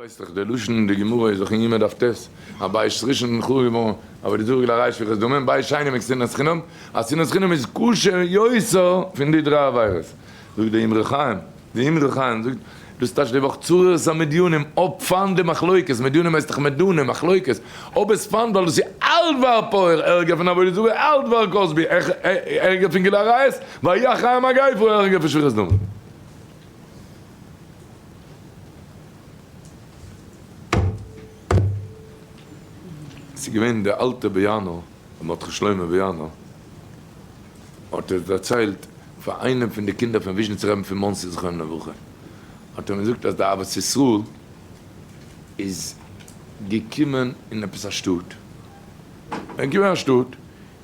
ווייסט דאך די לשון אין די גמרא איז דאך אין יומא דף ט', א בית ראשון חרוב געווארן, עבודה זרה גילוי עריות שפיכות דמים, בית שני מיט שנאת חינם, אז שנאת חינם איז קשה יותר פון די דריי עבירות. זאגט די אמרי חיים, די אמרי חיים זאגט, דאס טייטש די וואך צרות המדינים, האב פיינט די מחלוקת, מדינים הייסט דאך מדנים, מחלוקת, האב עס פיינט ווייל דאס איז על דבר פעור ערגער פון עבודה זרה, על דבר כזבי ערגער פון גילוי עריות, ויהי אחרי המגפה ערגער פון שפיכות דמים. ס'איז געווען די אלטע באיאנער, ר' מרדכי שלמה באיאנער, האט ער דערציילט פאר איינעם פון די קינדער פון וויזשניצער רבין פון מאנסי זכרונו לברכה, האט ער אים געזאגט אז די אהבת ישראל איז געקומען אין עפעס א שטאט, ער איז געקומען אין א שטאט און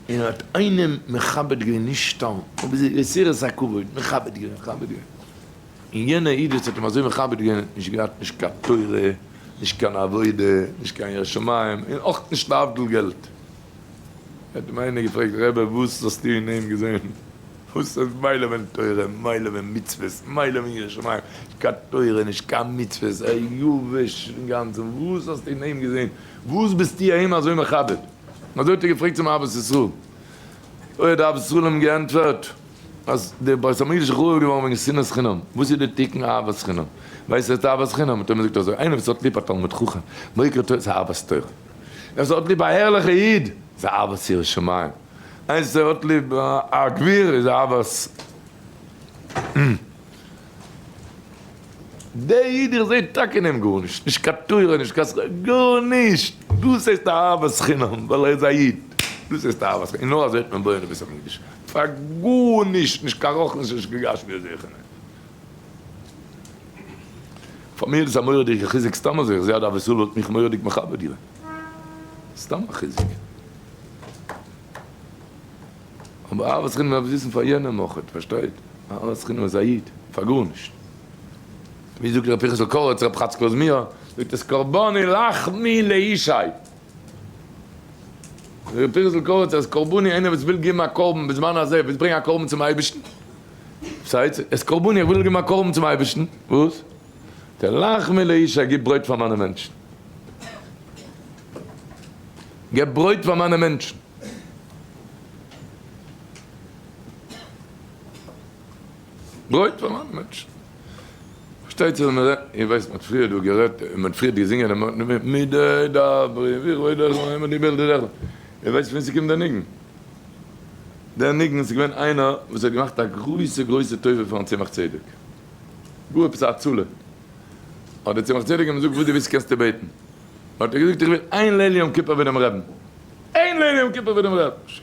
ער האט איינעם מכבד געווען נישט סתם, אבער יתירת הכבוד, מכבד געווען, מכבד געווען. און יענער איד וואס האט אים אזוי מכבד געווען האט נישט געהאט נישט קיין תורה, נישט קיין עבודה, נישט קיין יראת שמים, און אויך נישט להבדיל געלט. האט אים איינער געפרעגט, רבי וואס האסטו אין אים געזען? וואס איז מילא ווען תורה, מילא ווען מצוות, מילא ווען יראת שמים, נישט קיין תורה, נישט קיין מצוות, ער יבש אינגאנצן, וואס האסטו אין אים געזען? וואס ביסטו אים אזוי מכבד? אזוי האט ער געפרעגט צום אהבת ישראל. אוי האט די אהבת ישראל אים געענטפערט, אז דער בית המקדש איז חרוב געווארן וועגן שנאת חינם, וואס איז די תיקון אהבת חינם? ווייסט וואס איז אהבת חינם? האט ער מיר געזאגט אזוי, איינער וואס האט ליב א תלמיד חכם, מוקיר תורה, איז אהבת תורה. איינער וואס האט ליב א ערליכע איד, איז אהבת יראת שמים. איינער וואס האט ליב א גביר, איז אהבת. דער איד איך זעה טאקע אין אים גארנישט, נישט קיין תורה, נישט קיין שכל, גארנישט! דאס הייסט אהבת חינם, ווייל ער איז א איד, דאס הייסט אהבת חינם, און נאר אזוי וועט מען בויען די בית המקדש, פאר גארנישט, נישט קיין רוחניות נישט קיין גשמיות זיכער נישט. פאר מיר איז עס א מורא'דיגע חיזוק סתם אזוי, איך זעה אז די אהבת ישראל האט מיך מורא'דיג מכבד געווען, סתם א חיזוק. אבער אהבת חינם דארף זיצן פאר יענעם אויכעט, פארשטייט? אהבת חינם איז א איד, פאר גארנישט. ווי זאגט ר' פנחס'ל קאריץ, ר' חאצקל אזמיר, זאגט עס קרבני לחמי לישי. ר' פנחס'ל קאריץ אז קרבני איינער וואס וויל געבן א קרבן בזמן הזה, ווילסט ברענגען א קרבן צום אייבערשטן? ס'הייסט, עס קרבני איך וויל געבן א קרבן צום אייבערשטן, וואס? תן לחמי לישי, גיב ברויט פאר מיינע מענטשן. געב ברויט פאר מיינע מענטשן. ברויט פאר מיינע מענטשן. פארשטייט זיך מען רעדט, איר ווייסט מען האט פריער דא גערעדט, מען האט פריער געזינגען מדי דברי בכבודך ומדי בלדך, איר ווייסט פון וואו ס'קומט דער ניגון? דער ניגון איז געווען איינער וואס האט געמאכט א גרויסע גרויסע טובה פארן צמח צדק, גאר עפעס א הצלה, האט דער צמח צדק אים געזאגט וואס דו ווילסט קענסטו בעטן, האט ער געזאגט איך וויל איין ליל יום כיפור פונעם רעבן. איין ליל יום כיפור פונעם רב ש.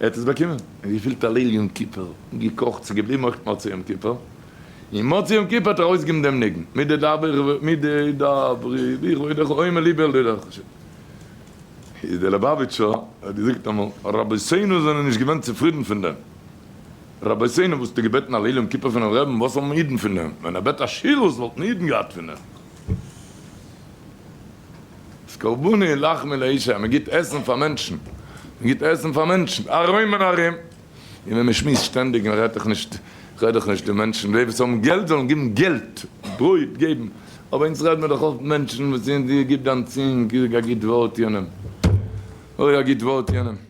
ער האט עס באקומען, און געפילט א ליל יום כיפור, און געקאכט, ס'איז געבליבן אויך מוצאי יום כיפור, און מוצאי יום כיפור האט ער ארויסגעגעבן דעם ניגון, מדי דברי מדי דברי בכבודך אומר לי בלדך ש. איז דער ליובאוויטשער האט געזאגט אמאל, רבותינו זענען נישט געווען צופרידן פון דעם, רבותינו וואס האט געבעטן א ליל יום כיפור פונעם רעבן, וואס האבן אידן פון דעם, ווען ער בעט א שירות וואלטן אידן געהאט פון דעם. איז קרבני לחמי לאישה, מען גיט עסן פאר מענטשן, מען גיט עסן פאר מענטשן ארום און ארום, און ווען מען שמועסט שטענדיג, מען רעדט דאך נישט, כ'רעד דאך נישט די מענטשן, די וואס האבן געלט זאלן גיבן געלט, ברויט געבן, אבער אונז רעד מיר דאך אויף מענטשן וואס זעהן דיר, גיב דיין צונג, זאג א גוט ווארט יענעם, אוי א גוט ווארט יענעם.